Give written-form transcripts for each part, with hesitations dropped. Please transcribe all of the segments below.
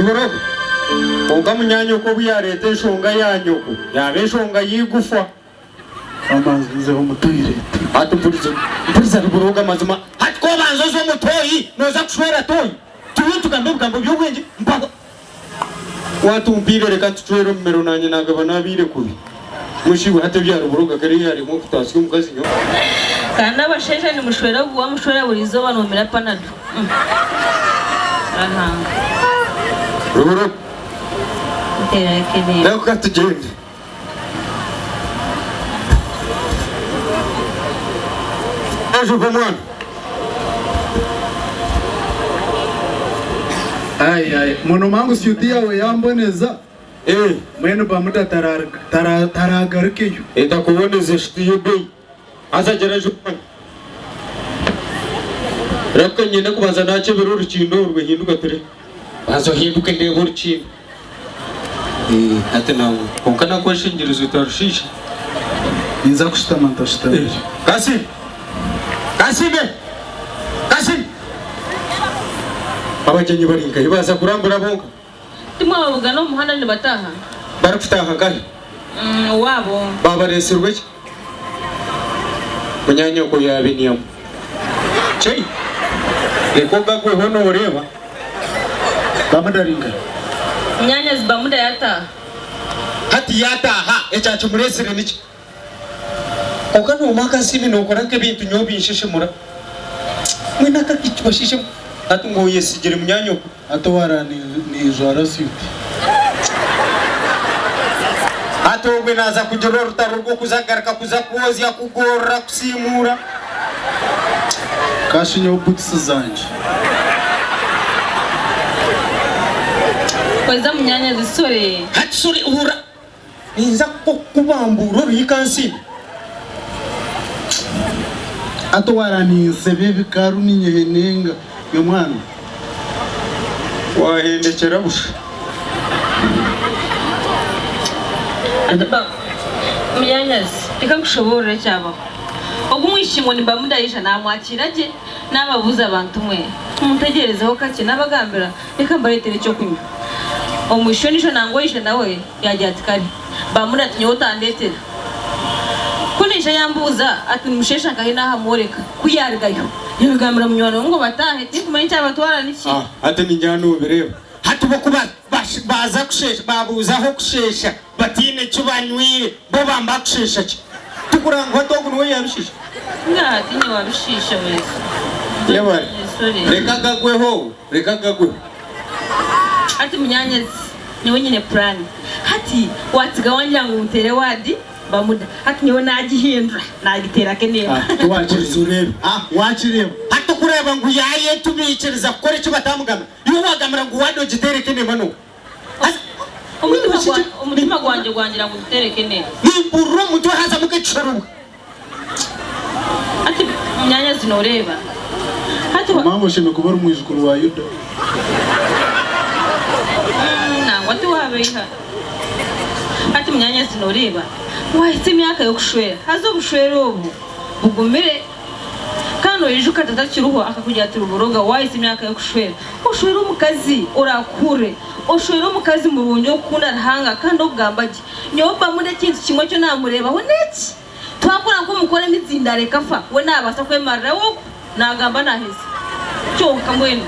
Ruborogo. Kwonka munyaanyoko obu yaareeta enshonga ya nyoko, yaaba enshonga y'eigufa. Wamanza nzeho omu toilet. Hati mpuriza, mpuriza Ruborogo amazima. Hati ku obanza oze omu toyi, nooza kushwera toyi? Turiyo nitugamba ebigambo by'obwengye, mpaho. Watumpiire reka ntucwere omumero nanye nagaba nabiire kubi. Mushiwe hati ebya Ruburoga kare yaremwa okutasya omukazi nyowe. Kandi abashaija nimushwera ogu wamushwera buri izooba nomira panado Ruhanga. Ruburoga. Nteera ekenene. Nawe katugyende. Ajuga omwana. Ai ai muno mangu suit yawe yamboneza Eh. mbwenu Bamuda taragarukeyo. Etakuboneza eshuti y'ebeyi. Haza gira ajuga omwana. Rahuka niinyenda kubanza nakyebera orukindo orwo hinduka ture. Banza ohinduke ndeebe orukindo. Eh, hati nangwa. Kwonka nakweshengyereza otarushiisha. Ninza kushutama ntashutamire. Kansiime! Kansiime! Kansiime! Abagyenyi bari nkahi? Baaza kurambura bonka? Timwababugana omu muhanda nibataaha? Barikutaaha nkahi? Owaabo. Baabareetsirwe ki? Munyaanyoko yaabinyamu. Chei! Reka ogagweho nooreeba. Bamuda ari nkahi? Munyaanyazi Bamuda yaataaha. Hati yaataaha, ekyakimureetsire niki? Kwonka noomanya Kansiime nookora nk'ebintu nyowe binsheshemura. Mbwenu aka akakibashiisha hati ngu oyesigire munyaanyoko. Hati owaara ninjwara suit. Hati obwe naaza kugira orutaro rw'okuza kugaruka kuza kwozya, kugorora, kusiimuura. Kashi nyowe boots zangye. Kweza munyanyazi sorry. Hati sorry hurira Ninza kukubambuura oruhi Kansiime. Hati owaraninzeba ebikaru ninyehenenga nyomwana. Wahendekyera busha. Hati ba munyanyazi reka nkushoboorore ekyabaho. Ogu omwishiki ngu ni Bamuda yaija namwakiira gye nababuuza bantu mwe muntegyerezeho kakye nabagambira reka mbareetere ekyokunywa. Omwishiki ondiijo nangwa oija nawe Yaagira ati, Kare. Baamurira ati, Nyowe otandeetera. Ku naija yambuuza ati, Nimusheesha nkahi naahamworeka. Ku yaarugayo, yaabigambira munywani we ngu bataahe, tinkumanya ekyabatwara niki. Ah, hati ningira noobireeba. Hati bo ku baaza kusheesha, baabuuza ah'okusheesha bataine ki banywire, bo bamba kusheesha ki? Tikuranga ngu hati ogu niwe yaabishiisha? Ngaaha, tiinye waabishiisha weeza. Yebare. Reka gagweho, reka gagweho. Hati munyaanyazi. Nyowe nyine puraani. Hati waatsiga wangira ngu nteere waadi Bamuda. Hati nyowe naagihindura naagiteera Kenema. Waakireeba? Hati okureeba ngu yaayetumiikiriza kukora eki bataamugambira. Iwe waagambira ngu waadi ogiteere Kenema n'oha? Haza Omutima gwangye gwangira ngu ngiteere Kenema. Nimpurira omu mutwe haazamu nk'ekishorobwa. Hati munyaanyazi nooreeba? Hati wa. Maama oshemereire kuba ori mwijukuru wa Yuda. Nangwa tiwaabeiha. Hati munyaanyazi nooreeba? Waahitsya emyaka y'okushwera, haza obushwere obu bugumire. Kandi noijuka tata akiriho akakugira ati Ruboroga waahitsya emyaka y'okushwera, oshwere omukazi oraakuhurire, oshwere omukazi murungi orikukunda Ruhanga kandi orikugamba gye. Nyowe Bamuda ekintu kimwe ekyo naamureebaho n'eki, twakora nk'omukora emizindaaro ekafa, we naabaasa kwemarira we okwo naagamba naaheza. Kyonka mbwenu.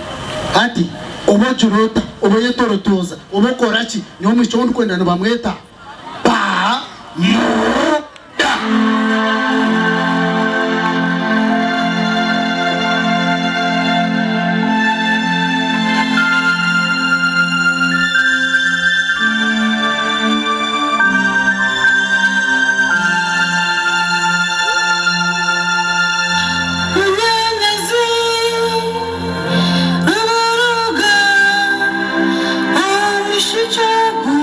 Hati oba ogira ota, oba oyetorotooza, oba okora ki, nyowe omwishiki ou ndikwenda nibamweta Bamuda. Munyanyazi ruburuga aha mushiki ogu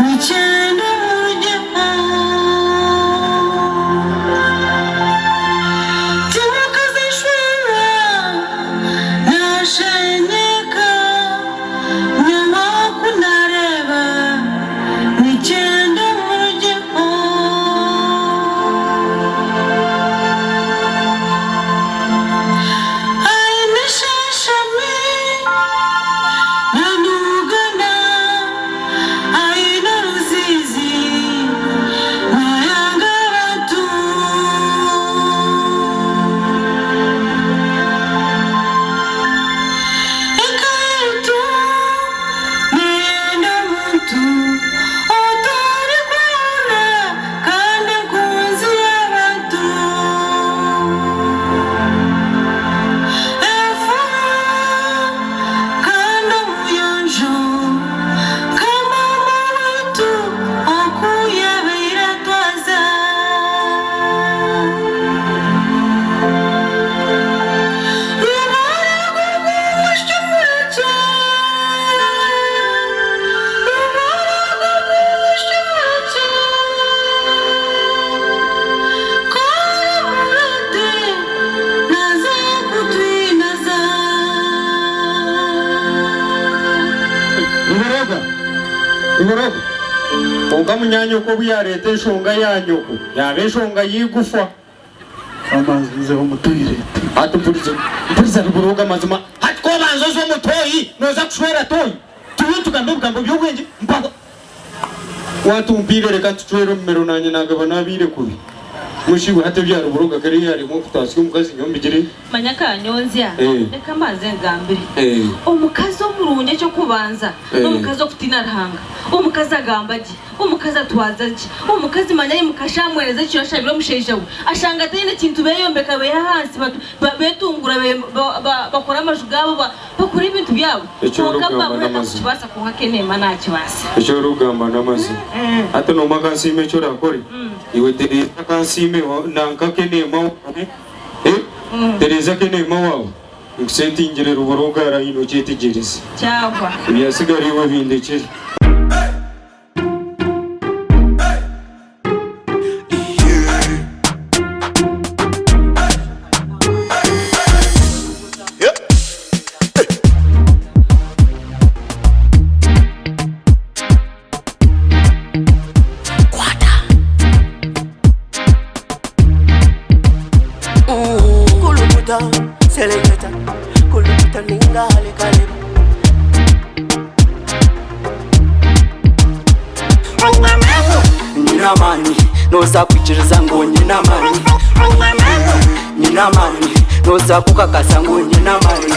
nikyenda murugyeho. Ruboroga. Kwonka munyaanyoko obu yaareeta enshonga ya nyoko, yaaba enshonga y'eigufa. Kamanzi nzeho omu toilet. Hati mpuriza, mpuriza Ruboroga mazima. Hati ku obanza oze omu toyi, nooza kushwera toyi? Turiyo nitugamba ebigambo by'obwengye, mpaho. Watumpiire reka ntucwere omu miro naanye naagaba naabaire kubi. Mbwenu shi iwe hati ebya Ruboroga kare yaremwa okutaasya omukazi nyowe mbigire? Manya Kanyonzya, reka mbanze nkugambire. Omukazi omurungi eky'okubanza n'omukazi okutiina Ruhanga. Omukazi agamba gye, omukazi atwaza gye, omukazi manya aimuka ashamwereza ekiro ashabire omushaija we, ashanga ataine kintu beeyombeka beiha ahansi beetunguura bakora amaju gaabo bakora ebintu byabo. Eki Kwonka orikugamba Babura n'amazima. takukibaasa kwonka Kenema naakibaasa. Eki orikugamba n'amazima. Hati noomanya Kansiime eki orakore? Iwe tereeza Kansiime nanka Kenema waawe. Tereeza Kenema waawe nkusetingire Rubura ogaraine okyetegyereze. Kyahwa. Ebyatsigara iwe bindekyere. Kulukuta, seleketa, kulukuta ninga halekaleba. Nyine amaani, noza kwikiriza ngu nyine amaani. Nyine amaani, noza kukakasa ngu nyine amaani.